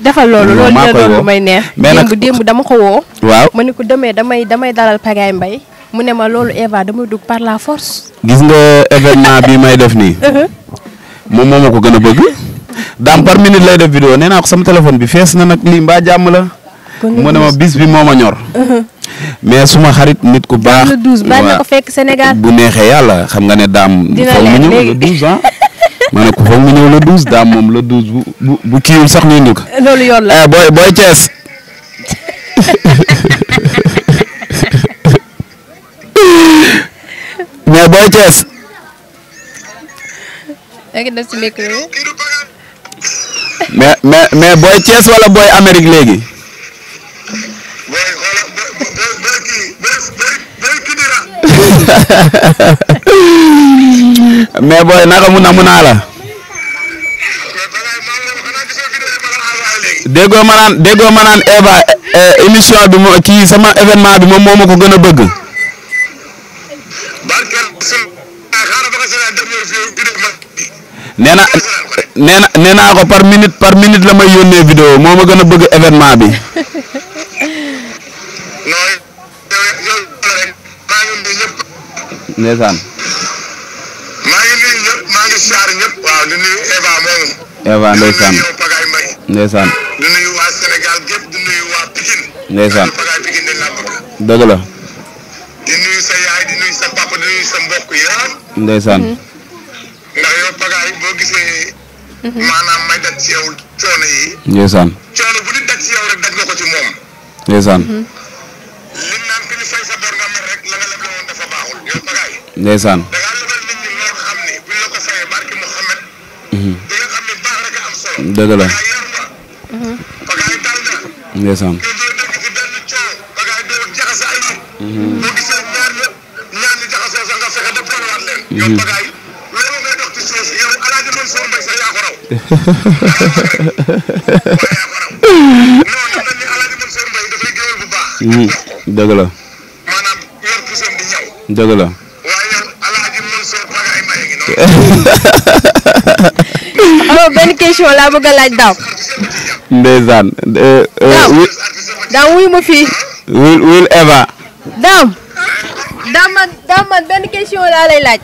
[SPEAKER 1] defal loolu dina doon lu may neex.
[SPEAKER 2] mais nag
[SPEAKER 1] démb dama ko woo.
[SPEAKER 2] waaw
[SPEAKER 1] ma ni ko demee damay dalal Pagaye Mbaye mu ne ma loolu Eva damay dugg par la force.
[SPEAKER 2] gis nga événement bi may def nii. moom moo ma ko gën a bëgg. Dame par minute lay def vidéo nee naa ko sama téléphone bi fees na nag lii mbaa jàmm la. mu ne ma bis bi moo ma ñor. mais suma xarit nit ku baax.
[SPEAKER 1] le 12 bàyyi na ko fekk Sénégal.
[SPEAKER 2] bu neexee yàlla xam nga ne Dame.
[SPEAKER 1] dina
[SPEAKER 2] foog mu ñëw le 12 ah. ma ne ko foog mu ñëw le 12 Dame moom le 12 bu kiiwul sax ñu indi ko.
[SPEAKER 1] loolu yoon la
[SPEAKER 2] booy Thiès. mais booy Thiès.
[SPEAKER 1] léegi def ci micro bi.
[SPEAKER 2] mais booy Thiès wala booy Amérique léegi. mais booy naka mun naa la. déggoo ma naan Eva émission bi moo kii sama événement bi moom moo ma ko gën a bëgg. nee naa ko par minute la may yónnee vidéo moo ma gën a bëgg événement bi. ndeysaan.
[SPEAKER 3] maa ngi nuyu ñëpp maa ngi siyaar ñëpp. waaw di nuyu Eva moomu.
[SPEAKER 2] Eva ndeysaan
[SPEAKER 3] di nuyu Pagaye Mbaye.
[SPEAKER 2] ndeysaan.
[SPEAKER 3] di nuyu waa Sénégal gépp di nuyu waa Pikine.
[SPEAKER 2] ndeysaan
[SPEAKER 3] Pagaye Pikine dañ laa bëgg.
[SPEAKER 2] dëgg la.
[SPEAKER 3] di nuyu sa yaay di nuyu sa papa di nuyu sa mbokk yëpp.
[SPEAKER 2] ndeysaan.
[SPEAKER 3] ndax yow Pagaye boo gisee. maanaam may daj ci yow coono yi.
[SPEAKER 2] ndeysaan.
[SPEAKER 3] coono bu di daj ci yow rek daj nga ko ci moom.
[SPEAKER 2] ndeysaan.
[SPEAKER 3] lim naan ku ñu fay sa bor nga mer rek la nga leble woon dafa baaxul yow Pagaye.
[SPEAKER 2] ndeysaan.
[SPEAKER 3] da ngaa lebal nit ñi loo xam ni buñ la ko fayee barke Mouhamed. di nga xam ne baax rek a am solo.
[SPEAKER 2] dëgg la.
[SPEAKER 3] Pagaye yar nga. Pagaye dal nga.
[SPEAKER 2] ndeysaan.
[SPEAKER 3] te doo dëgg ci benn coow Pagaye doo jaxase ay nit. boo gisee ñaar ñi jaxasoo sax nga fexe def tolluwaat leen. yow Pagaye loolu ngay dox ci suuf yow Alaaji Mansour Mbaye sax yaa ko raw. waaye yaa ko raw. non ndax dañ ne Alaaji Mansour Mbaye dafay géwél bu baax.
[SPEAKER 2] dëgg la.
[SPEAKER 3] maanaam yor pusoom di ñaw.
[SPEAKER 2] dëgg la.
[SPEAKER 3] waaye yow Alaaji Mansour Pagaye Mbaye ngi noonu.
[SPEAKER 1] alors benn question laa bëgg a laaj Dame.
[SPEAKER 2] ndeysaan.
[SPEAKER 1] Dame wuyu ma fii.
[SPEAKER 2] wul Eva.
[SPEAKER 1] Dame man benn question laa lay laaj.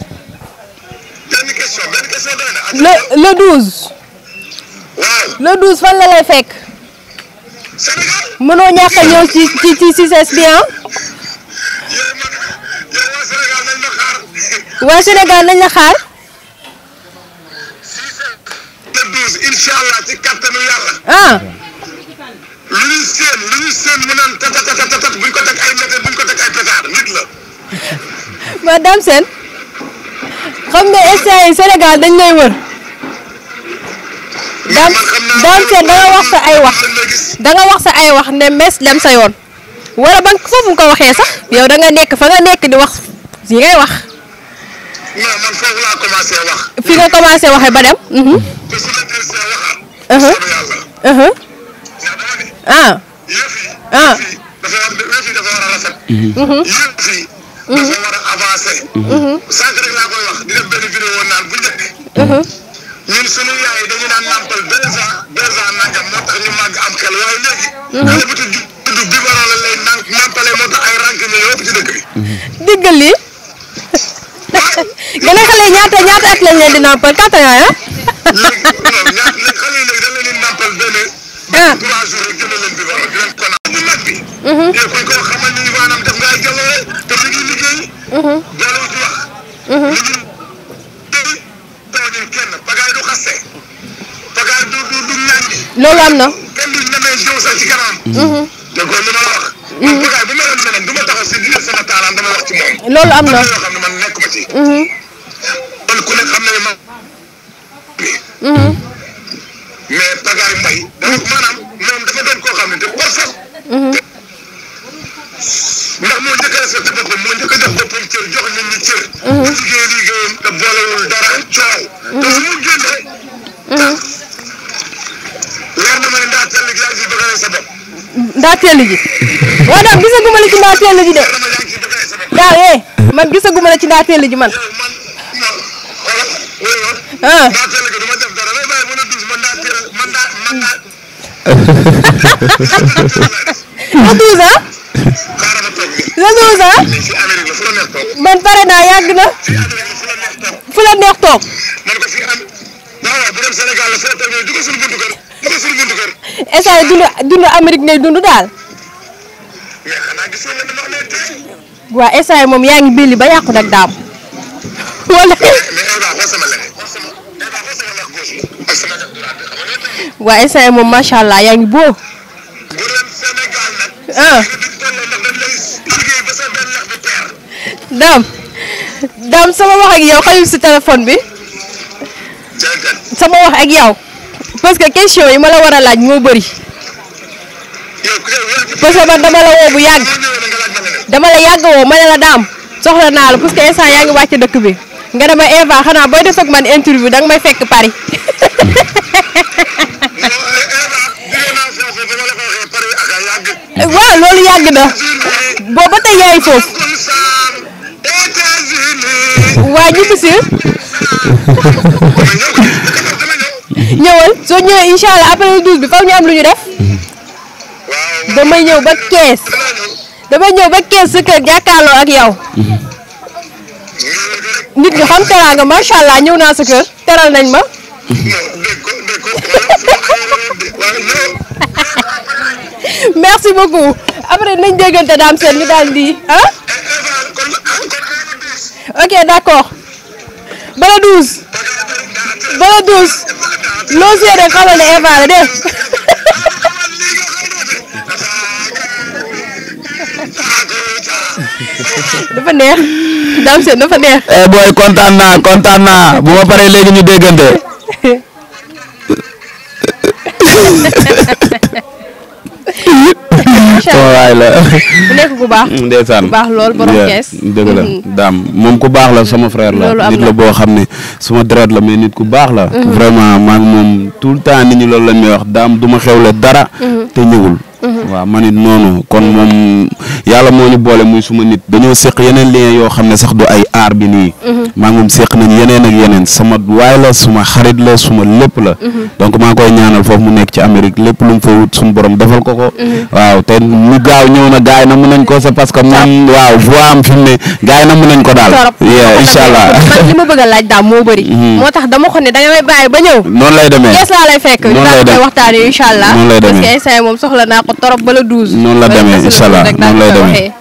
[SPEAKER 3] benn question doy na.
[SPEAKER 1] le 12.
[SPEAKER 3] waaw.
[SPEAKER 1] le 12 fan la lay fekk.
[SPEAKER 3] Sénégal.
[SPEAKER 1] mënoo ñàkk a ñëw ci CICES bi ah.
[SPEAKER 3] yow
[SPEAKER 1] waa Sénégal nañ la xaar.
[SPEAKER 3] le 12 incha allah ci kattanu yàlla. lu ñu seen mu naan tatatat buñ ko teg ay mété buñ ko teg ay pétard nit la.
[SPEAKER 1] waa Dame Sène xam nga instant yi Sénégal dañ lay wër. Dame Sène da nga wax sa ay wax ne mes dem sa yoon wala ban foofu nga ko waxee sax yow da nga nekk fa nga nekk di wax yi ngay wax.
[SPEAKER 3] non man foofu laa commencé wax.
[SPEAKER 1] fi nga commencé waxee ba dem.
[SPEAKER 3] te su ma dee see waxaat. yëf yi dafa war a rafet. yëf yi dafa war a avancé. sànq rek laa koy wax di def benn vidéo naan bu njëkk. ñun sunu yaay dañu naan nampal 2 ans nangam moo tax ñu màgg am xel waaye léegi. xale bu tudd biberon la lay nampalee moo tax ay rank ñu yëpp ci dëkk bi.
[SPEAKER 1] diggal lii. nga ne xale yi ñaata at lañ leen di nampal 4 ans ah.
[SPEAKER 3] léegi xale yi léegi dañ leen di nampal benn 3 jours rek jënd leen biberon di leen ko naan bu mag bi. yow kuy koo xamal ni maanaam def nga ay jaloore te mi ngi liggéey. boole ci wax. kenn pagaay du xaste pagaay du ñàññi.
[SPEAKER 1] loolu am na.
[SPEAKER 3] kenn du ñemee jëw sax ci kanam. te kon li ma la wax. man pagaay bu meloon neneen du ma taxaw si di sama taalaan dama wax ci moom.
[SPEAKER 1] loolu am na
[SPEAKER 3] yoo xam ne man nekk ma ci. kon ku ne xam ne ma. mais pagaay mbay. maanaam moom dafa doon koo xam ne te parfait. ndax moo njëkk a respecté boppam moo njëkk a def boppam cër jox nit ñi cër. liggéeyam te boolewul dara coow. te su mu génnee. leer na ma ne ndaa teel gi yaa ngi ciy bëgg sa bopp.
[SPEAKER 1] ndaa teel gi. waaw daal gisaguma la ci ndaa teel gi de. man gisaguma la ci ndaa teel gi man.
[SPEAKER 3] ndaa teel gi du ma def dara may bàyyi mën a dus man ndaa teel man daa.
[SPEAKER 1] la 12 ans. la 12 ans. man pare naa yàgg na. fu la neex toog.
[SPEAKER 3] man ko fi am waaw bu dem Sénégal la foo toog dugg suñu buntu kër dugg suñu buntu kër.
[SPEAKER 1] instant dund Amérique ngay dund daal.
[SPEAKER 3] mais xanaa gisoo nga dama amee tey.
[SPEAKER 1] waa instant moom yaa ngi belli ba yàqu nag daam. wala.
[SPEAKER 3] mais Eva xool sama lex gauche ak sama lex droite xam nga tey.
[SPEAKER 1] waa instant moom macha allah yaa ngi boo.
[SPEAKER 3] bu dem Sénégal nag.
[SPEAKER 1] daam sama wax ak yow xajul si téléphone bi. sama wax ak yow parce que question yi ma la war a laaj moo bëri. parce que man dama la woo bu yàgg. dama la yàgg woo ma ne la daam soxla naa la parce que instant yaa ngi wàcc dëkk bi nga dama Eva xanaa booy def ak man interview danga may fekk Paris. waaw loolu yàgg na boobu ba tey yaay foofu. waa ñibbi si. ñëwal soo ñëwee incha allah après le 12 bi faw ñu am lu ñu def. damay ñëw ba 15. damay ñëw ba 15 sa kër jàkkaarloo ak yow. nit ñu xam teraanga macha allah ñëw naa sa kër teral nañ ma. merci beaucoup après nañ déggante Dame Sène ñu daal di ah. ok d'accord bala 12 loo seetee xamal ne Eva la def. dafa neex Dame Sène dafa neex.
[SPEAKER 2] booy kontaan naa bu ma paree léegi ñu déggante. waay la
[SPEAKER 1] bu nekk ku baax.
[SPEAKER 2] ndeysaan
[SPEAKER 1] ku baax lool borom kees.
[SPEAKER 2] dëgg la daam moom ku baax la sama frère la. nit la boo xam ne suma deret la mais nit ku baax la. vraiment maa ngi moom tout le temps nit ñi loolu lañ may wax daam du ma xewle dara. te ñëwul. waaw man it noonu kon moom yàlla moo ñu boole muy suma nit dañoo séq yeneen lien yoo xam ne sax du ay aar bi nii. maa ngi moom séq nañ yeneen ak yeneen sama waay la suma xarit la suma lépp la. donc maa ngi koy ñaanal foofu mu nekk ci Amérique lépp lu mu fa wut suñu borom defal ko ko. waaw te mu gaaw ñëw na gaay na mun nañ ko c'est parce que moom waaw voix am fi mu ne gaay na mun nañ ko daal. incha allah
[SPEAKER 1] man li ma bëgg a laaj daam moo bëri. moo tax dama ko ne danga may bàyyi ba ñëw.
[SPEAKER 2] noonu lay demee
[SPEAKER 1] kees laa lay fekk.
[SPEAKER 2] noonu lay
[SPEAKER 1] daal koy waxtaanee incha allah.
[SPEAKER 2] noonu lay demee
[SPEAKER 1] parce que instant moom soxla naa ko trop. ba le 12.
[SPEAKER 2] noonu la demee incha allah noonu lay demee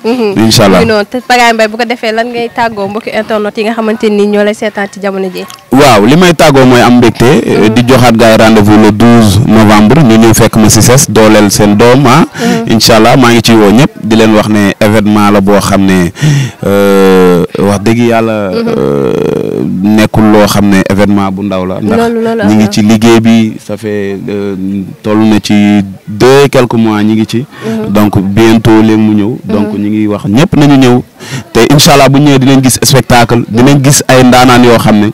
[SPEAKER 2] incha allah.
[SPEAKER 1] noonu te Pagaye Mbaye bu ko defee lan ngay tàggoo mbokki internet yi nga xamante ni ñoo lay seetaan ci jamono ji.
[SPEAKER 2] waaw li may tàggoo mooy am mbégte. di joxaat gars yi rendez-vous le 12 novembre ñu ñëw fekk ma si ses dooleel seen doom ah. incha allah maa ngi ciy woo ñëpp di leen wax ne événement la boo xam ne wax dëgg yàlla nekkul loo xam ne événement bu ndaw la. ndax ñi ngi ci liggéey bi ça fait toll na ci 2 quelques mois ñi ngi ci. donc bientôt léegi mu ñëw. donc ñi ngi wax ñëpp nañu ñëw te incha allah bu ñëwee dinañ gis spectacle dinañ gis ay ndaanaan yoo xam ne.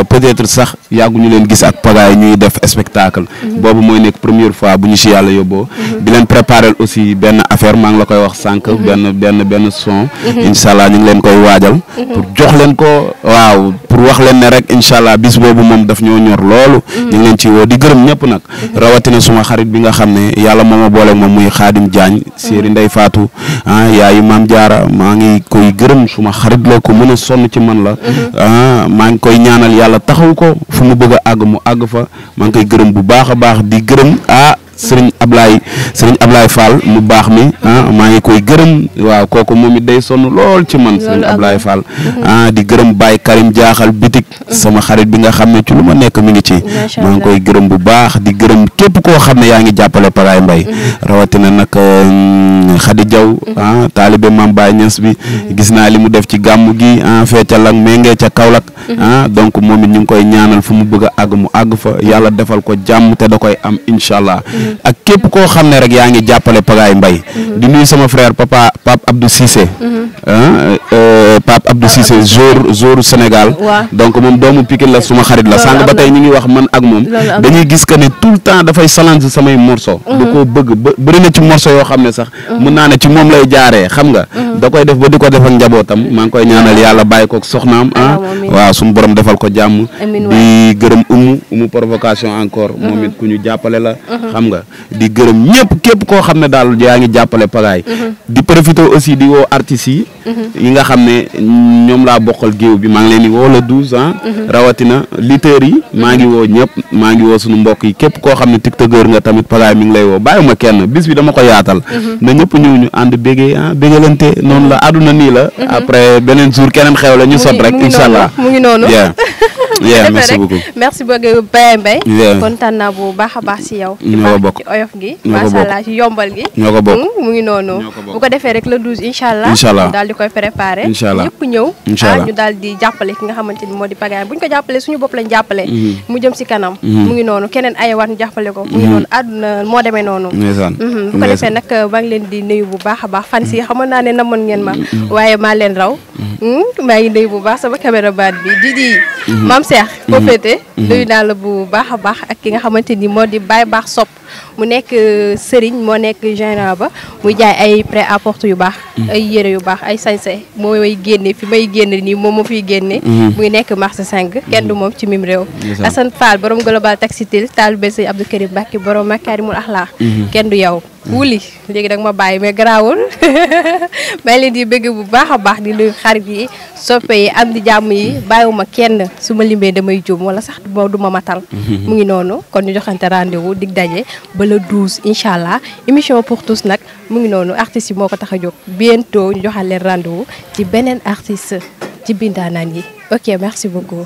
[SPEAKER 2] peut-être sax yàgguñu leen gis ak Pagaye ñuy def spectacle. boobu mooy nekk première fois bu ñu si yàlla yóbboo. di leen préparer aussi benn affaire maa ngi la koy wax sànq. benn son. incha allah ñu ngi leen koy waajal. pour jox leen ko waaw pour wax leen ne rek incha allah bis boobu moom daf ñoo ñor loolu. ñu ngi leen ci woo di gërëm ñëpp nag. rawatina suma xarit bi nga xam ne yàlla moo ma boole moom muy Xaadim Diagne. Séeri Ndey Faatu ah yaayu Maam Jaara maa ngi koy gërëm suma xarit la ko mën a sonn ci man la. maa ngi koy ñaanal yàlla taxaw ko fu mu bëgg a àgg mu àgg fa maa ngi koy gërëm bu baax a baax di gërëm Sëriñ Ablaye Fall mu baax mi maa ngi koy gërëm waaw kooku moom it day sonn lool ci man Sëriñ Ablaye Fall di gërëm Baye Karim Jaaxal bitik sama xarit bi nga xam ne ci lu ma nekk mi ngi ci maa ngi koy gërëm bu baax di gërëm képp koo xam ne yaa ngi jàppale Pagaye Mbaye rawatina nag Khady Diaw taalibe Mame Baye Niass bi gis naa li mu def ci gàmmu gi feccal ak méngee ca Kaolack donc moom it ñu ngi koy ñaanal fu mu bëgg a àgg mu àgg fa yàlla defal ko jàmm te da koy am incha allah ak képp koo xam ne rek yaa ngi jàppale Pagaye Mbaye di nuyu sama frère Pape Abdou Cissé Pape Abdou Cissé jour Sénégal donc moom doomu Pikine la suma xarit la sànq ba tey ñu ngi wax man ak moom dañuy gis que ne tout le temps dafay challenge samay morceau da koo bëgg bëri na ci morceau yoo xam ne sax mun naa ne ci moom lay jaaree xam nga da koy def ba di ko def ak njabootam maa ngi koy ñaanal yàlla bàyyi kook soxnaam waaw suñu borom defal ko jàmm di gërëm umu provocation encore moom it ku ñu jàppale la xam nga di gërëm ñëpp képp koo xam ne daal yaa ngi jàppale Pagaye di profiter aussi di woo artistes yi nga xam ne ñoom laa bokkal géew bi maa ngi leen di woo le 12 rawatina lutteurs yi maa ngi woo ñëpp maa ngi woo suñu mbokk yi képp koo xam ne tiktokeur nga tamit Pagaye mi ngi lay woo bàyyiwuma kenn bis bi dama ko yaatal na ñëpp ñëw ñu ànd bégee bégalante noonu la àdduna nii la après beneen jour keneen xew la ñu sot rek incha allah
[SPEAKER 1] mu ngi noonu
[SPEAKER 2] merci beaucoup
[SPEAKER 1] merci beaucoup Pagaye Mbaye kontaan naa bu baax a baax si yow
[SPEAKER 2] ñoo ko bokk
[SPEAKER 1] ci oyof gi macha allah ci yombal gi
[SPEAKER 2] ñoo ko bokk
[SPEAKER 1] mu ngi noonu bu ko defee rek le 12 incha allah daal di koy préparé ñëpp ñëw ñu daal di jàppale ki nga xamante ni moo di Pagaye bu ñu ko jàppale suñu bopp lañ jàppale mu jëm si kanam mu ngi noonu keneen ay waat ñu jàppale ko mu ngi noonu àdduna moo demee noonu bu ko defee nag maa ngi leen di nuyu bu baax a baax fan si xamoon naa ne namoon ngeen ma waaye maa leen raw maa ngi nuyu bu baax sama caméraman bi di Mame Cheikh foo féete nuyu naa la bu baax a baax ak ki nga xamante ni moo di Baye Baax Sopp mu nekk Serigne moo nekk général ba muy jaay ay prêt à porter yu baax ay yére yu baax ay sañse moo may génne fi may génne nii moom moo fiy génne muy nekk marché 5 kenn du moom ci mim réew Assane Fall borom global textile taalibe Sëñ Abdou Karim Mbacké borom Makaarimul Axlaaq kenn du yow wuli léegi nag ma bàyyi mais garaawul may leen di bëgg bu baax a baax di nuyu xarit yi soppe yi am di jàmm yi bàyyiwuma kenn su ma limbee damay juum wala sax du ma matal mu ngi noonu kon ñu joxante rendez-vous dig daje ba le 12 incha allah émission pour tous nag mu ngi noonu artistes yi moo ko tax a jóg bientôt ñu joxal leen rendez-vous ci beneen artiste ci bindaanaan yi ok merci beaucoup